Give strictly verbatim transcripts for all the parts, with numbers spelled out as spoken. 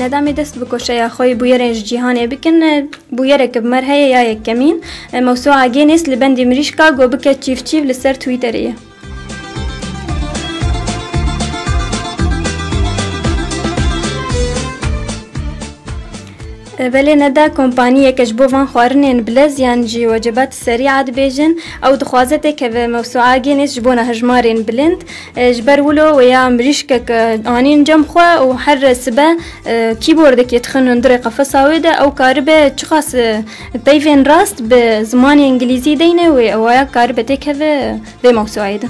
Neda, em ê dest bi koşeya xwe yê bûyerên ji cîhanê bikin. Bûyerek bi me re heye ya yekemîn. Mewsûa Guinness li bendî mirîşka go bike çîv çîv li ser Twitterê ye. Belê, Neda, kompaniyeke ji bo van xwarinên bilez yan jî wecebat serî'a dibêjin, ew dixwaze têkeve mewsûa Guinness ji bona hejmarên bilind. E, ji ber wilo wê ya mirîşkek, e, anîn cem xwe û her sibe, e, keyboardekê dixin hundirê qefesa wê de, ew karibe çiqas, e, peyvên rast bi zimanê îngilîzî deyne wê, ew waya karibe têkeve vê mewsûayê de.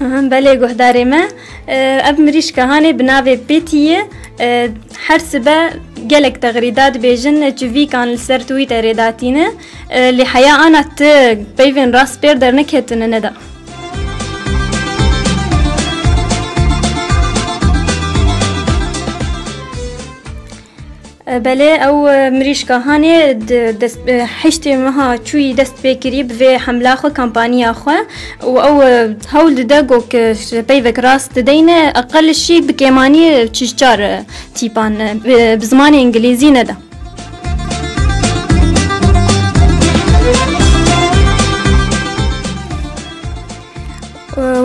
Aha, belê guhdarê me, e, ev mirîşka hanê bi navê Petî ye. E, her sibe gelek texrîda dibêjin, çivîkan li ser Twitterê datîne. E, lê heya ana ti peyvên rast pêr derneketine, Neda. Belê, ew, e, mirîşka hanê di dest, e, heştê meha çûyî dest pê kirî bi vê hemla xwe, kampanya xwe û ew, e, hewl dide go ki ji peyvek rast dideyne, eqel şî bi kêmanî çi çar, e, tîpan, e, bi, bi zimanê îngilîzî nede.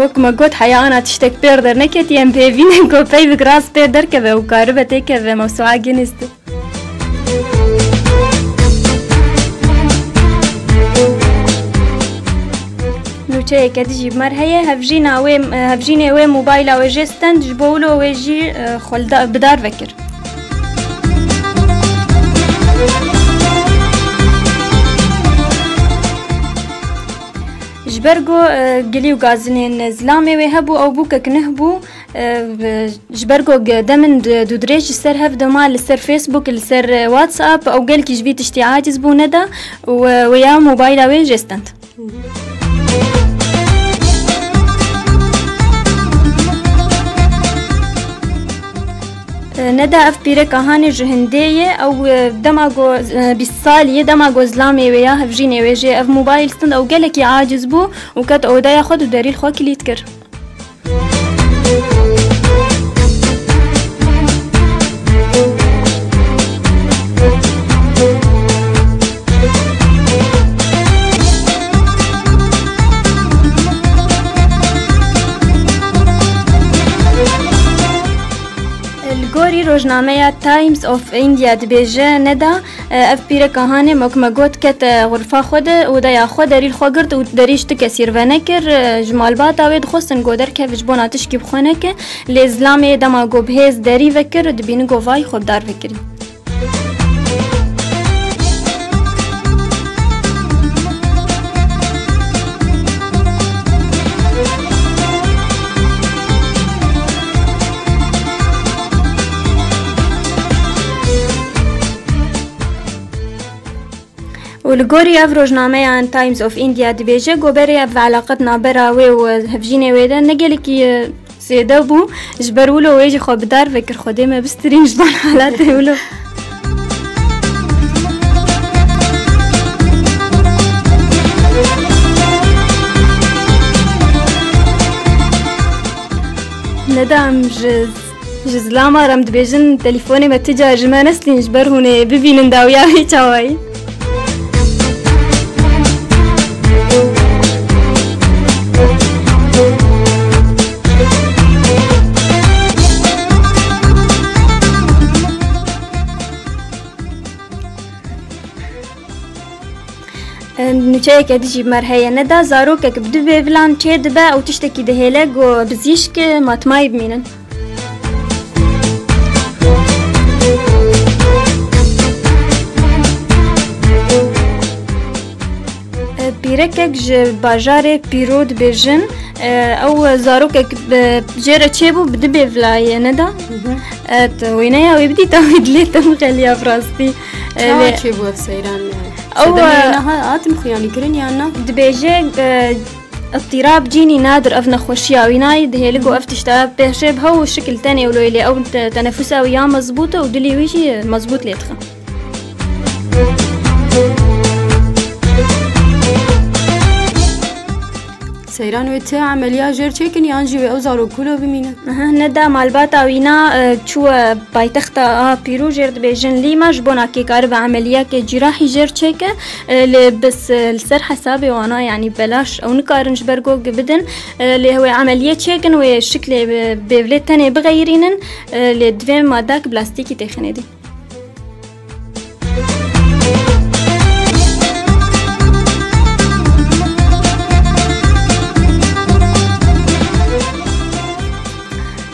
Wek me got, heya ana tiştek pêr derneketiye, em pêvî ne ku peyvek rast pêr derkeve û karibe têkeve mewsûa Guinness de. Nûçeyeke dijî bi me re heye, hevjîna wê, hevjînê wê mobayla wê jê stend, ji bo wilo wê jî, e, xwe li da-, bi dar vekir. Ji ber ku, e, gilî û gazinên zilamê wê hebû, ew bûkek nuh bû. E, ji ber ku ge-, demin du-, dûdirêj ji ser hev dema li ser Facebook, li ser, e, WhatsApp, ew gelkî ji vî tiştî aciz bû, neda û, e, wê ya mobayla wê jê stend. E, neda, ev pîreka hanê ji Hindê ye. Ew, e, dema ku, e, bîst salî ye, dema ku zilamê wê ya hevjînê wê jê ev mobayl stend, ew gelekî aciz bû û ket odeya xwe û derî li xwe kilît kir. Li gorî rojnameya Times of India dibêje, neda, e, ev pîreka hanê, wek me got, kete xurfa xwe de, odeya xwe, derî li xwe girt û derî ji ti kesî re venekir. E, ji malbata wê dixwestin ku derkeve ji bona tişkî bi xwe neke, lê zilamê dema ku bi hêz derî vekir, dibînin ku vay xwe bi dar vekirî. Û li gorî ev rojnameya Times of India dibêje ku berê ev eleqet nabera wê û hevjînê wê de ne gelekî, e, zêde bû, ji ber wilo wê jî xwe bi dar vekir, Xwedê me bistirîn ji van halatê wilo. Neda, em ji, ji zilama re em dibêjin, telîfonê me ti car ji me nestîn, ji ber hûn ê bibînin dawiya wê çawayî. Nûçeyeke dijî me re heye, neda, zarokek bi du bêvilan çê dibe, ew tiştekî dihêle ku bizîşk matmayî bimînin. E, pîrekek ji bajarê Pîro dibêjin, e, ew zarokek bi, jê re çêbû, bi du bêvila ye, neda? Hı hı. E, tu wêneya wê bidîta wê dilê te mixeliya bi rastî. E, çawa lê çêbû ev seyran? Ew, sedemê e, wêne ha-, hatin xuyanîkirin yan na? Dibêje, e, îttirab cînî nadir, ev nexweşiya wî nayê, dihêli ku ev tişta pêşê bi hew şikil tenê wilo ye, lê ew te-, tenefusa wî ya mezbût e û dilî wî jî mezbût lê dixe. Seyran wê ti emeliya jêr çêkin yan jî wê ew zarok kûlo bimînin? Aha, neda malbata wîna, e, çûye paytexta a pîrû jêr dibêjin Lîma ji bona kê karibe emeliyeke cîrahî jêr çêke, e, lê bes, e, li ser hesabê wana, yanî belaş ew nikarin ji ber gog bidin, e, lê wê emeliyê çêkin, wê şiklê, e, bêvlê tenê bixeyirînin, e, lê divê madek plastîkî têxinê dî.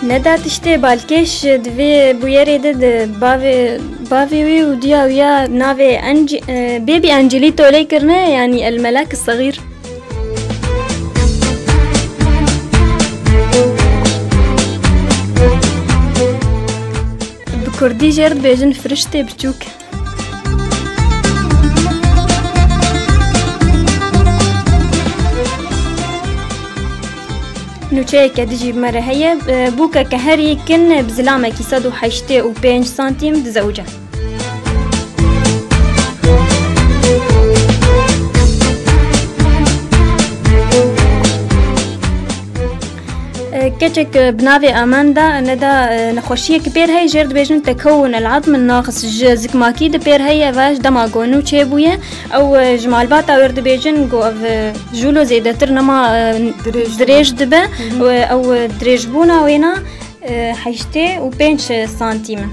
Neda tiştê balkêş di vê bûyerê de di bavê, bavê wî û diya wî ya navê Enci-, e, bêbî Encilî tolê kirine, yanî El Melek Sexîr. Bi kurdî jêr dibêjin firiştê biçûk. Nûçeyeke dijî me re heye, e, bûkeke herî kin bi zilamekî sed û heştê û pênc santîm dizewce. E, keçek, e, bi navê Amanda, neda, e, nexweşiyek pêr heye, jêr dibêjin tekewun el-azm naqis, ji zikmakî di pêr heye ve ji dema ku nû çêbûye. Ew, e, ji malbata wê re dibêjin ku ev, e, jûlo zêdetir nema, e, Dirêj dirêj dibe. Hı hı. Û ew, e, dirêjbûna wêna, e, heştê û pênc santîm e.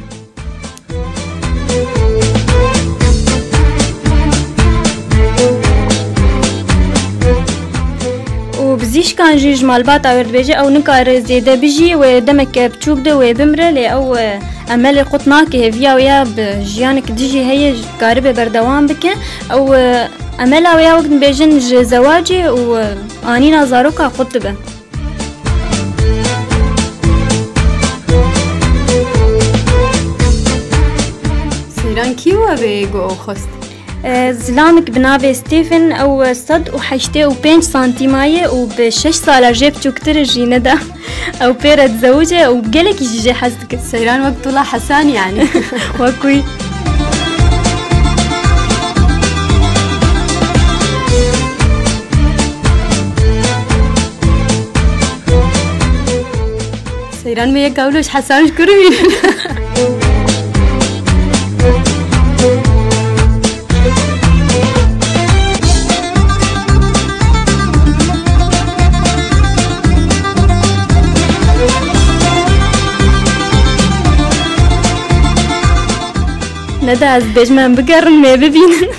Û bizîşkan jî ji malbata wê re dibêje, ew nikare zêde bijî, wê demeke biçûk de wê bimire, lê ew, e, emelê qut nake, hêviya wê ya bi jiyanek dijî heye, karibe berdewam bike. Ew, e, emela wê ya wek dibêjin ji zewacê û, e, anîna zaroka qut dibe. Seyran kî we vê got ew xwest? E, zilamik bi navê Stephen, ew sed û heştê û pênc santîma ye û bi şeş sala jê biçûktir jî neda. Ew pê re dizewice û gelekî jî jê hez dike. Seyran wek Tula Hesan yani. Wek wî. Seyran me yek ewlo ji Hesan ji kur bînin. Neda ez dibêjim em bigerin, me bibînin.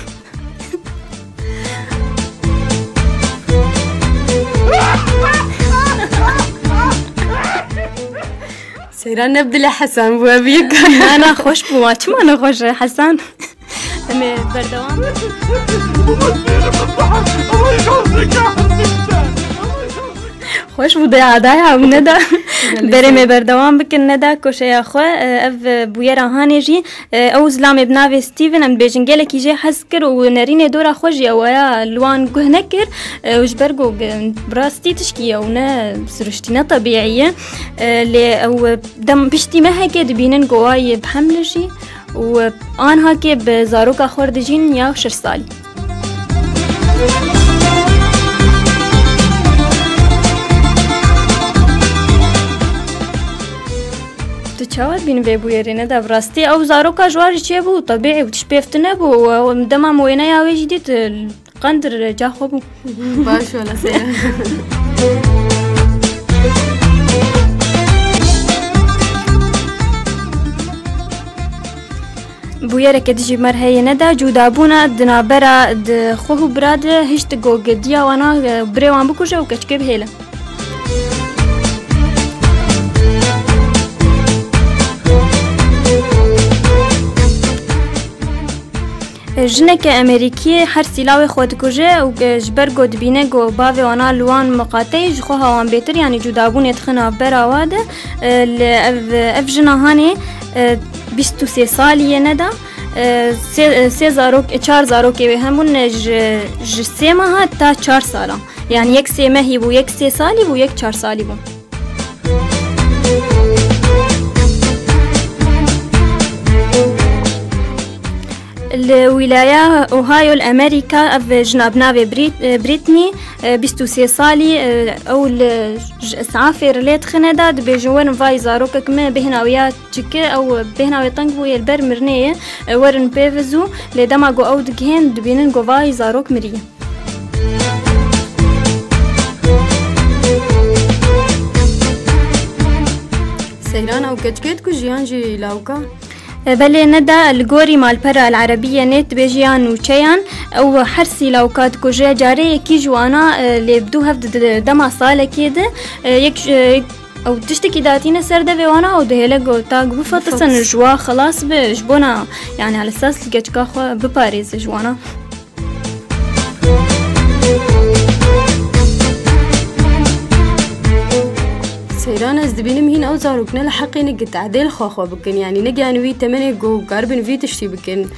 Seyran ne bi dilê Hesan bû, ev yek. Na, na, xweş bû, ma çima nexweş e, Hesan? Em ê berdewam. Xweş bû, daya, daya, ew neda. Berê me berdewam bikin, neda koşeya xwe, e, ev, e, bûyera hanê jî. E, ew zilamê bi navê Steven, em dibêjin gelekî jê hez kir û nerînê dora xwe jî ew ya li wan guh nekir. E, û ji ber ku, e, bi rastî tişkî ye û ne siruştî, ne tebîî ye. E, lê ew, e, dem piştî mehekê dibînin ku wa yê bi heml e jî û, e, anha kê bi zaroka xwe re dijîn ya şeş salî. Tu çawa dibînî vê bûyerê, neda bi rastî ew zaroka ji wan jî çêbû, tebîî û tişt pêv tune bû û dema me wêneya wê jî dît, qendir ca xwe bû. Baş wala Seyran. Bûyereke dijî me re heye, neda cûdabûna di navbera di xwe û bira de hişt ku diya wana, e, birê wan bikuje û keçikê bihêle. Jineke Amerîkî her sîla wê xwe dikuje û, e, ji ber ku dibîne ku bavê wana li wan miqate ye, ji xwe ha wan bêtir, yanî cûdabûnê dixe navbera wa de, e, li ev, ev jina hanê, e, bîst û sê salî ye, neda, e, sê, e, sê zarok, e, çar zarokê wê hebûn, e, ji, ji sê meha ta çar sala. Yanî yek sê mehî bû, yek sê salî bû, yek çar salî bû. Li wîlaya Ohio li Amerîka, ev jina bi navê Brit-, e, Brittany, e, bîst û sê salî, e, ew li ji îsafê re lê dixine de, dibêjin, werin vayî zarokek min bêhna wê ya çike, ew bêhna wê teng bûye, li ber mirinê ye, e, werin pê ve zû, lê dema ku ew digihên, dibînin ku vayî zarok miriye. Seyran, ew keçikê dikujî yan jî lawika? E, belê, Neda, li gorî malpera El Erebiyê nê dibêje ya nûçeyan, ew her sî lawika dikuje, carê yekî ji wana, e, lê bi dû hev di, di, dema salekê de, e, yek, e, ew tiştekî datîne ser devê wana û dihêle ku tak bifetisin, ji wa xelas be, ji bona, yani, el esas li keçika xwe biparêze ji wana. Seyran, ez dibînim hîn ew zarokne li heqê nigit edê li xwe xwe bikin, yanî negiyan wî temenê ku karibin vî tiştî bikin.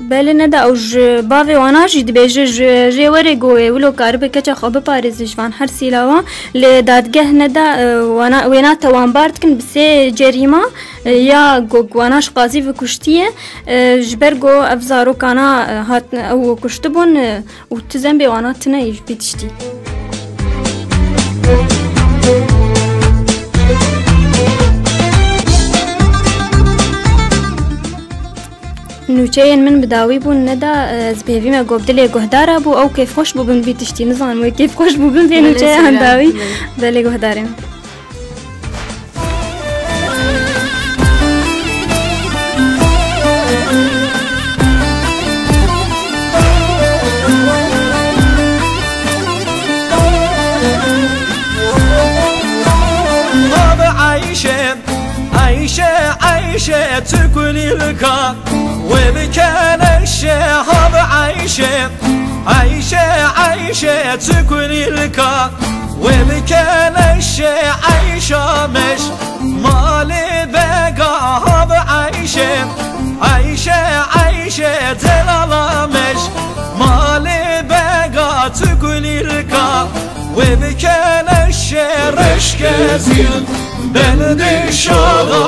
Belê, Neda, ew ji bavê wana jî dibêje, ji rêwerê ku wê wilo karibe keça xwe biparêze ji van her sî lawan, lê dadgeh, Neda, e, wana, wêna te wan bar dikin bi sê cerîma, e, ya ku wana ji qazî ve kuştiye, e, ji ber ku ev zarokana, e, hat, ew kuştibûn, e, û tu zembê wana tune yî ji vî tiştî. Nûçeyên min bi dawî bûn, Neda, ez bi hêvî me ku bi dilê guhdara bû, ew kêfxweş bûbin vî tiştî. Nizanim wê kêfxweş bûbin vê nûçeyan dawî. Belê, guhdarê min. Belê, guhdarê min. Abi Ayşe, Ayşe, Ayşe, çukulîlka, wê bikene şe, abi Ayşe, Ayşe, Ayşe, çukulîlka, wê bikene şe, Ayşa meş, malê bega, abi Ayşe, Ayşe, Ayşe, Celala meş, malê bega, çukulîlka, wê bikene şe, reşke zîl, bendê şaga.